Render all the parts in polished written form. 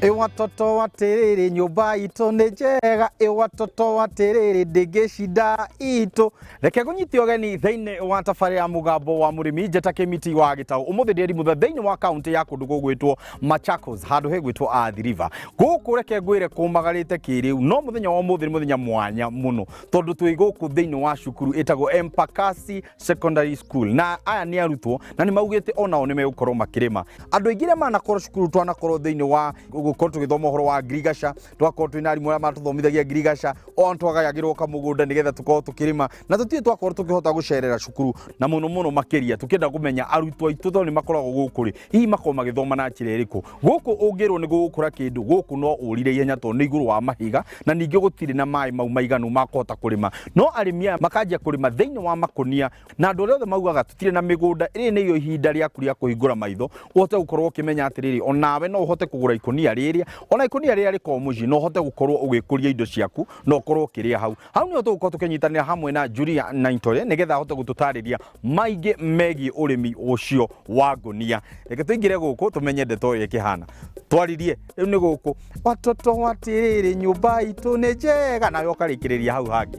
Ĩ watoto atĩrĩrĩ, nyũmba itũ nĩ njega. Ĩ watoto atĩrĩrĩ, ndĩngĩcinda itũ. Reke ngũnyite ũgeni thĩinĩ wa tabarĩra ya Mũgambo wa Mũrĩmi, njeta Kĩmiti wa Gĩtaũ. Ũmũthĩ ndĩ Rimutha thĩinĩ wa kaũntĩ ya kũndũ gũgwĩtwo Machakos, handũ hegwĩtwo Athi River. Gũkũ reke ngwĩre kũmagarĩte kĩrĩu, no mũthenya wa ũmũthĩ nĩ mũthenya mwanya mũno tondũ twĩ gũkũ thĩinĩ wa cukuru ĩtagwo Empakasi Secondary School, na aya nĩ arutwo na nĩ maugĩte onao nĩ megũkorwo makĩrĩma. Andũ aingĩ arĩa manakorwo cukuru, twanakorwo thĩinĩ wa gũkorwo tũgĩthoma ũhoro wa ngirigaca, twakorwo twĩna arimũ arĩa matũthomithagia ngirigaca, o twagayagĩrwo kamũgũnda nĩgetha tũkorwo tũkĩrĩma, na tũtirĩ twakorwo tũkĩhota gũcerera cukuru, na mũno mũno makĩria tũkĩenda kũmenya arutwo aitũ tondũ nĩ makoragwo gũkũ rĩ, hihi makoragwo magĩthoma na njĩra ĩrĩkũ. Gũkũ ũngĩrwo nĩ gũgũkũra kĩndũ gũkũ no ũrire ihenya tondũ nĩ igũrũ wa mahiga, na ningĩ gũtirĩ na maĩ mau maiganu ma kũhota kũrĩma. No arĩmi aya makanjia kũrĩma thĩinĩ wa makũnia, na andũ arĩa othe maugaga tũtirĩ na mĩgũnda, rĩrĩ nĩrĩo ihinda rĩaku rĩa kũhingũra maitho ũhote gũkorwo ũkĩmenya atĩrĩrĩ, onawe no ũhote kũgũra ikũnia rĩrĩa, ona ikũnia rĩrĩa rĩkoragwo mũciĩ, no ũhote gũkorwo ũgĩkũria indo ciaku na ũkorwo ũkĩrĩa hau. Hau nĩho tũgũkorwo tũkĩnyitanĩra hamwe na Julia Naintore nĩgetha ahote gũtũtarĩria maingĩ megiĩ ũrĩmi ũcio wa ngũnia. Reke tũingĩre gũkũ tũmenye ndeto ĩyo ĩkĩhana. Twaririe rĩu nĩ gũkũ, watoto atĩrĩrĩ, nyũmba itũ nĩ njega, nawe ũkarĩkĩrĩria hau hangĩ.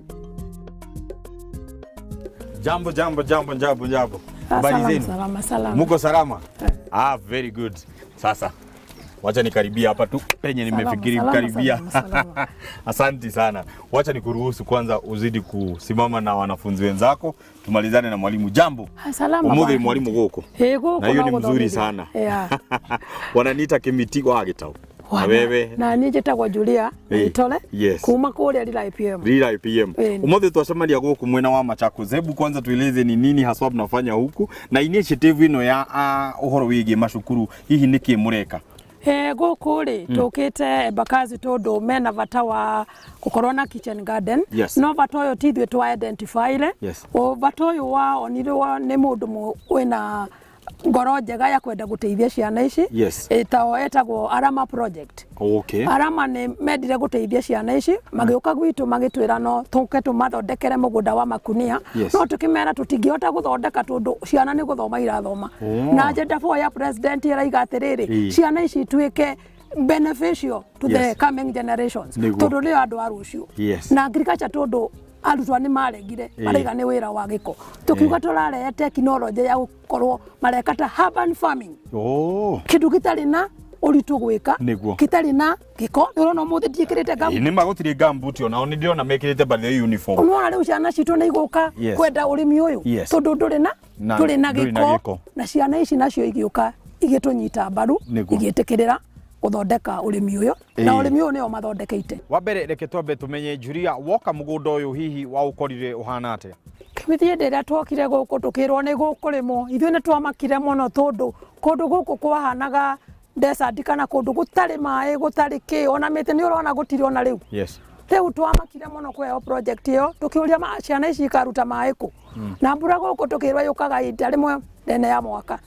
Jambo, jambo, jambo, jambo, jambo. Habari Salama, zenu? salama, salama. Muko salama? Ah, very good. Sasa wacha nikaribia hapa tu penye Salama, nimefikiri salama, kukaribia. salama, salama. Asanti sana. Wacha nikuruhusu kwanza uzidi kusimama na wanafunzi wenzako, tumalizane na mwalimu. Jambo. Ah, salama Umuthi bwana. mwalimu guku. Eh, gũkũ Na hiyo no ni mzuri gũthomithia. sana. Yeah. Wananiita Kimiti wa Gitau. Na Wana- wewe na niĩ njĩtagwo Julia Eh, Itole yes. kuma kũrĩa Rira IPM. Rira IPM. Eh. Umuthi twacemania guku mwena wa Machakos. Hebu kwanza tueleze ni nini haswa mnafanya huku na initiative ino ya uhoro wigie macukuru hihi niki mureka? Eh, gũkũ rĩ tũkĩte Embakasi tondũ mena bata wa gũkorwo na kitchen garden. Yes. No bata ũyũ ti ithuĩ twa identify-ire. Yes. O bata ũyũ waonirwo nĩ mũndũ wĩna ngoro njega ya kwenda gũteithia ciana ici. Yes. Ĩtagwo etagwo Arama Project. Okay. Arama nĩ mendire gũteithia ciana ici, magĩũka gwitũ magĩtwĩra no tũke tũmathondekere mũgũnda wa makunia. Yes. No tũkĩmera tũtingĩhota gũthondeka tondũ ciana nĩ gũthoma irathoma. Oh. Na agenda 4 ya president ĩraiga atĩrĩrĩ, Ĩĩ. ciana ici ituĩke beneficial to the Yes. coming generations Nĩguo. tondũ nĩo andũ a rũciũ. Yes. Na agriculture tondũ arutwo nĩ maregire, Ĩĩ. maraiga nĩ wĩra wa gĩko, tũkiuga tũrarehe tekinoronjĩ ya gũkorwo mareka ta urban farming. Oh. Kĩndũ gĩtarĩ na ũritũ gwĩka. Nĩguo. Gĩtarĩ na gĩko. Nĩ ũrona ũmũthĩ ndiĩkĩrĩte Ĩ, nĩ ma gũtirĩ gumboot, onao nĩ ndĩrona mekĩrĩte by the way uniform. Nĩwona rĩu ciana citũ nĩ igũka Yes. kwenda ũrĩmi ũyũ Yes. tondũ ndũrĩ na Na- ndũrĩ na ndũrĩ na gĩko gĩko. Na ciana ici nacio igĩũka igĩtũnyita mbaru, Nĩguo. igĩtĩkĩrĩra gũthondeka ũrĩmi ũyũ, na Ĩĩ. ũrĩmi ũyũ nĩo mathondekeite. Wa mbere reke twambe tũmenye, Julia, woka mũgũnda ũyũ hihi waũkorire ũhana atĩa? Kĩmithie, hĩndĩ ĩrĩa twokire gũkũ tũkĩrwo nĩ gũkũrĩmwo, ithuĩ nĩ twamakire mũno tondũ kũndũ gũkũ kwahanaga desert kana kũndũ gũtarĩ maĩ, gũtarĩ kĩ, ona mĩtĩ nĩ ũrona gũtirĩ ona rĩu. Rĩu twamakire mũno kũheo project ĩyo, tũkĩũria ciana ici ikaruta maĩ kũ, na mbura gũkũ tũkĩrwo yũkaga ihinda rĩmwe nene ya mwaka.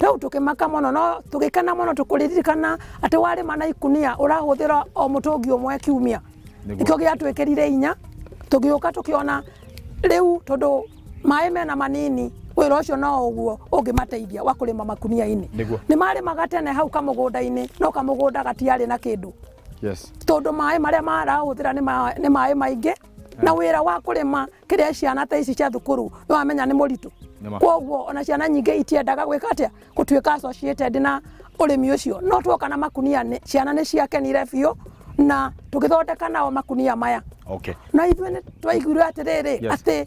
Rĩu tũkĩmaka mũno, no tũgĩkena mũno tũkũririkana atĩ warĩma na ikunia ũrahũthĩra o mũtũngi ũmwe kiumia. Nĩkĩo gĩatwĩkĩrire inya, tũgĩũka tũkĩona rĩu tondũ maĩ mena manini, wĩra ũcio no ũguo ũngĩmateithia wa kũrĩma makunia-inĩ. Nĩ marĩmaga tene hau kamũgũnda-inĩ, no kamũgũnda gatiarĩ na kĩndũ. Tondũ maĩ marĩa marahũthĩra nĩ maĩ maingĩ, na wĩra wa kũrĩma kĩrĩa ciana ta ici cia thukuru nĩ wamenya nĩ mũritũ. Nĩ ma. Koguo ona ciana nyingĩ itiendaga gwĩka atĩa, gũtuĩka associated na ũrĩmi ũcio. No tuoka na makunia ciana nĩ ciakenire biũ, na tũgĩthondeka nao makunia maya. Na ithuĩ nĩ twaiguire atĩrĩrĩ, atĩ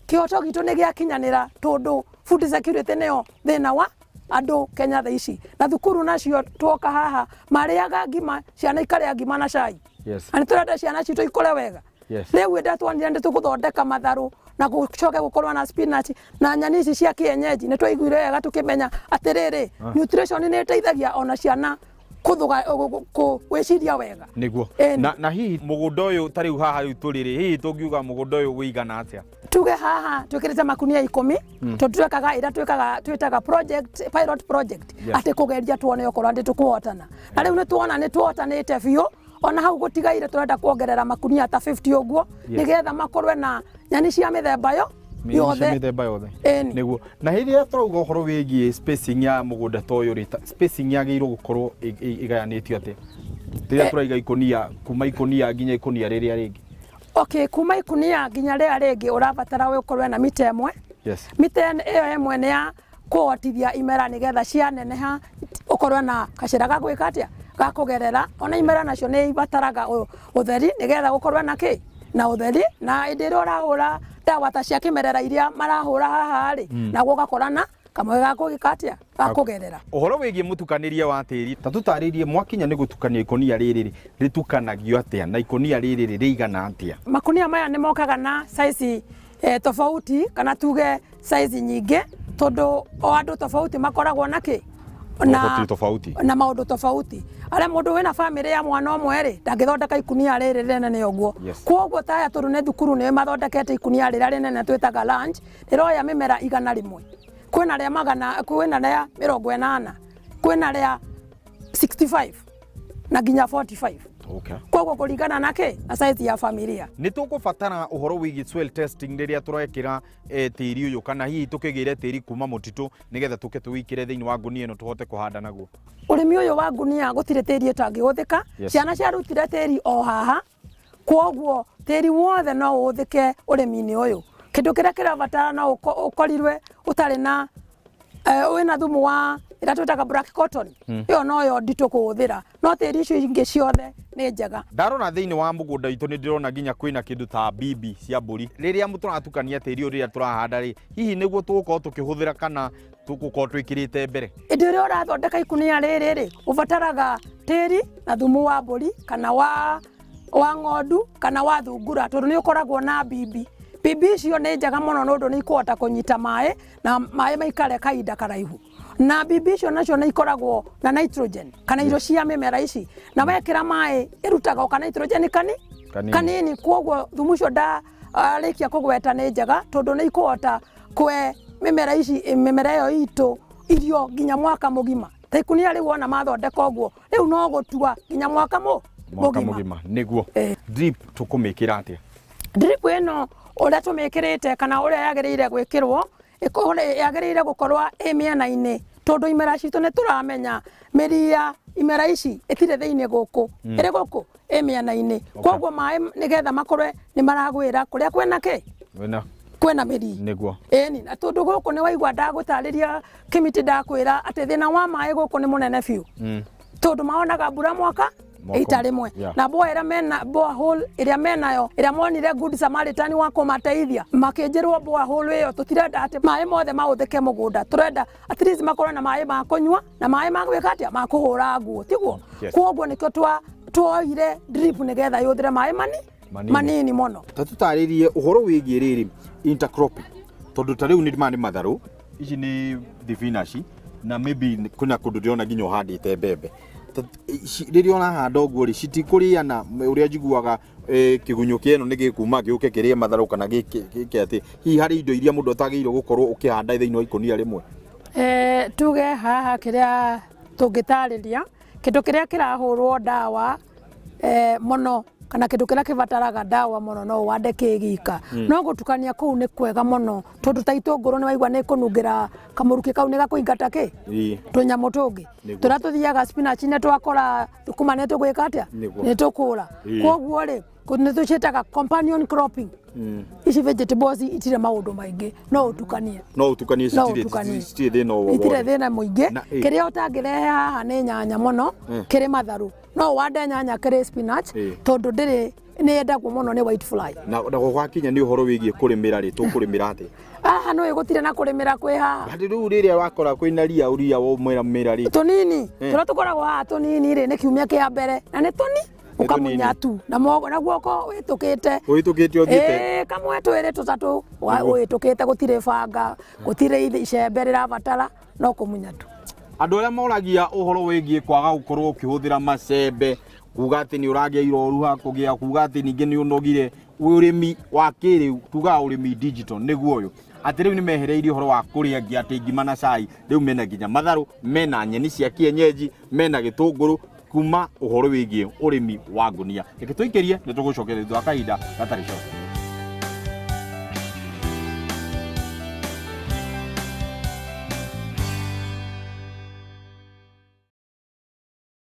kĩhoto gitũ nĩ gĩakinyanĩra tondũ food security nĩyo thĩna wa andũ Kenya thaa ici. Na thukuru nacio tuoka haha marĩaga ngima, ciana ikarĩa ngima na cai. Na nĩ tũrenda ciana citũ ikũre wega. Rĩu hĩndĩ tuonire nĩ tũgũthondeka matharũ na gũcoke gũkorwo na spinach na nyeni ici cia kienyeji, nĩ twaiguire wega tũkĩmenya atĩrĩrĩ, nutrition nĩ ĩteithagia ona ciana gwĩciria wega. Nĩguo. Ĩni. Na hihi mũgũnda ũyũ ta rĩu haha rĩu tũrĩ rĩ, hihi tũngiuga mũgũnda ũyũ wĩigana atĩa? Tuge haha twĩkĩrĩte makunia 10, tondũ twekaga ĩrĩa twĩkaga twĩtaga project, pilot project. Atĩ kũgeria tuone okorwo nĩ tũkũhotana, na rĩu nĩ tuona nĩ tũhotanĩte biũ. Ona hau gũtigaire tũrenda kuongerera makunia ta 50 ũguo, nĩgetha makorwe na nyeni cia mĩthemba yo Mĩrimũ yothe. Mĩthemba yothe. Ĩni. Nĩguo. Na hĩndĩ ĩrĩa tũrauga ũhoro wĩgiĩ spacing ya mũgũnda ta ũyũ rĩ, spacing yagĩrĩirwo gũkorwo ĩgayanĩtio atĩa rĩrĩa tũraiga ikũnia, kuma ikũnia nginya ikũnia rĩrĩa rĩngĩ? Okay, kuma ikunia nginya rĩrĩa rĩngĩ ũrabatara ũkorwo na mita 1. Mita ĩyo 1 nĩ ya kũhotithia imera nĩgetha cianeneha ũkorwo na gacĩra ga gwĩka atĩa, ga kũgerera. Ona imera nacio nĩ ibataraga ũtheri nĩgetha gũkorwo na kĩ na ũtheri, na hĩndĩ ĩrĩa ũrahũra ndawa ta cia kĩmerera iria marahũra haha rĩ, naguo ũgakora na kamwe ga gwĩka atĩa, ga kũgerera. Ũhoro wĩgiĩ mũtukanĩrie wa tĩri, ta tũtarĩrie mwakinya nĩ gũtukania ikũnia rĩrĩ rĩ, rĩtukanagio atĩa na ikũnia rĩrĩ rĩ rĩigana atĩa? Makunia maya nĩ mokaga na size tofauti, kana tuge size nyingĩ, tondũ o andũ tofauti makoragwo na kĩ na tofauti na maũndũ tofauti. Arĩa mũndũ wĩna bamĩrĩ ya mwana ũmwe rĩ, ndangĩthondeka ikunia rĩrĩ rĩnene ũguo. Koguo ta aya tondũ nĩ thukuru nĩ mathondekete ikunia rĩrĩa rĩnene twĩtaga lunch, rĩroya mĩmera 100. Kwĩna rĩa 100, kwĩna rĩa 80, kwĩna rĩa 65 na nginya 45. Koguo kũringana na kĩ na size ya familia. Nĩ tũkũbatara ũhoro wĩgiĩ soil testing rĩrĩa tũrekĩra tĩri ũyũ, kana hihi tũkĩgĩre tĩri kuma mũtitũ nĩgetha tũke tũwĩkĩre thĩinĩ wa ngunia ĩno tũhote kũhanda naguo. Ũrĩmi ũyũ wa ngunia gũtirĩ tĩri ũtangĩhũthĩka. Ciana ciarutire tĩri o haha, koguo tĩri wothe no ũhũthĩke ũrĩmi-inĩ ũyũ. Kĩndũ kĩrĩa kĩrabatara no ũkorirwe ũtarĩ na wĩna thumu wa ĩrĩa twĩtaga black cotton, ĩyo noyo nditũ kũhũthĩra, no tĩri icio ingĩ ciothe nĩ njega. Ndarora thĩinĩ wa mũgũnda witũ nĩ ndĩrona nginya kwĩna kĩndũ ta mbimbi cia mbũri. Rĩrĩa tũratukania tĩri ũyũ rĩrĩa tũrahanda rĩ, hihi nĩguo tũgũkorwo tũkĩhũthĩra kana tũgũkorwo twĩkĩrĩte mbere? Hĩndĩ ĩrĩa ũrathondeka ikunia rĩrĩ rĩ, ũbataraga tĩri na thumu wa mbũri kana wa ng'ondu kana wa thungura, tondũ nĩ ũkoragwo na mbimbi. Mbimbi icio nĩ njega mũno nĩ ũndũ nĩ ikũhota kũnyita maĩ na maĩ maikare kahinda karaihu. Na mbimbi icio nacio nĩ ikoragwo na nitrogen kana irio cia mĩmera ici, na wekĩra maĩ ĩrutaga o ka nitrogen kanini. Koguo thumu ũcio ndarĩkia kũgweta nĩ njega tondũ nĩ ikũhota kwe mĩmera ici, mĩmera ĩyo itũ irio nginya mwaka mũgima. Ta ikunia rĩu wona mathondeka ũguo, rĩu no gũtua nginya mwaka mũgima. Nĩguo. Drip tũkũmĩkĩra atĩa? Drip ĩno ũrĩa tũmĩkĩrĩte kana ũrĩa yagĩrĩire gwĩkĩrwo, yagĩrĩire gũkorwo ĩ mĩena-inĩ, tondũ imera citũ nĩ tũramenya mĩri ya imera ici ĩtirĩ thĩinĩ gũkũ, ĩrĩ gũkũ ĩ mĩena-inĩ. Koguo maĩ nĩgetha makorwe nĩ maragwĩra kũrĩa kwĩna kĩ? Kwĩna mĩri. Nĩguo. Ĩni, na tondũ gũkũ nĩ waigua ndagũtarĩria kĩmĩtĩ ndakwĩra atĩ thĩna wa maĩ gũkũ nĩ mũnene biũ. Tondũ maonaga mbura mwaka ita rĩmwe. Na boa ĩrĩa mena borehole ĩrĩa menayo ĩrĩa monire Good Samaritan wa kũmateithia, makĩnjĩrwo borehole ĩyo tũtirenda atĩ maĩ mothe mahũthĩke mũgũnda, tũrenda at least makorwo na maĩ ma kũnyua na maĩ ma gwĩka atĩa, ma kũhũra nguo, tiguo? Koguo nĩkĩo tuoire drip nĩgetha yũthĩre maĩ manini mũno. Ta tũtarĩrie ũhoro wĩgiĩ rĩrĩ intercropping, tondũ ta rĩu nĩ maya nĩ matharũ, ici nĩ thibinaci, na maybe kwĩna kũndũ ndĩrona nginya ũhandĩte mbembe. Rĩrĩa ũrahanda ũguo rĩ, citikũrĩana ũrĩa njiguaga kĩgunyũ kĩa ĩno nĩ gĩkuma gĩũke kĩrĩe matharũ kana gĩke atĩ, hihi harĩ indo iria mũndũ atagĩrĩirwo gũkorwo ũkĩhanda thĩinĩ wa ikũnia rĩmwe? Tuge haha kĩrĩa tũngĩtarĩria, kĩndũ kĩrĩa kĩrahũrwo ndawa mũno kana kĩndũ kĩrĩa kĩbataraga ndawa mũno no ũhande kĩgika. No gũtukania kũu nĩ kwega mũno tondũ ta itũngũrũ nĩ waigua nĩ kũnungĩra kamũrukĩ kau nĩ gakũingata kĩ tũnyamũ tũngĩ tũrĩa tũthiaga spinach nĩ twakora thũkũma nĩ tũgwĩka atĩa, nĩ tũkũra. Koguo rĩ nĩ tũciĩtaga companion cropping. Ici vegetables itirĩ maũndũ maingĩ, no ũtukanie. No ũtukanie, citirĩ thĩna o wothe. Itirĩ thĩna mũingĩ. Kĩrĩa ũtangĩrehe haha nĩ nyanya mũno, kĩrĩ matharũ. No ũhande nyanya kĩrĩ spinach tondũ ndĩrĩ nĩ yendagwo mũno nĩ white fly. Na gwakinya nĩ ũhoro wĩgiĩ kũrĩmĩra rĩ, tũkũrĩmĩra atĩa? Haha nĩ gũtirĩ na kũrĩmĩra kwĩ haha. But rĩu rĩrĩa wakora kwĩna ria, ria womĩra rĩ. Tũnini, tũrĩa tũkoragwo haha tũnini rĩ, nĩ kiumia kĩa mbere na nĩ tũni ũkamunya tu na guoko wĩtũkĩte. Wĩtũkĩte ũthiĩte. Kamwe twĩrĩ tũtatũ wĩtũkĩte, gũtirĩ banga, gũtirĩ icembe rĩrabatara, no kũmunya tu. Andũ arĩa moragia ũhoro wĩgiĩ kwaga gũkorwo ũkĩhũthĩra macembe, kuga atĩ nĩ ũragĩa iroru hakũgĩa, kuga atĩ ningĩ nĩ ũnogire, ũrĩmi wa kĩrĩu tugaga ũrĩmi digital nĩguo ũyũ. Atĩ rĩu nĩ mehereirie ũhoro wa kũrĩa nginya atĩ ngima na cai, rĩu mena nginya matharũ, mena nyeni cia kienyeji, mena gĩtũngũrũ, kuma ũhoro wĩgiĩ ũrĩmi wa ngunia. Reke tũikĩrie, nĩ tũgũcokeria thutha wa kahinda gatarĩ coka.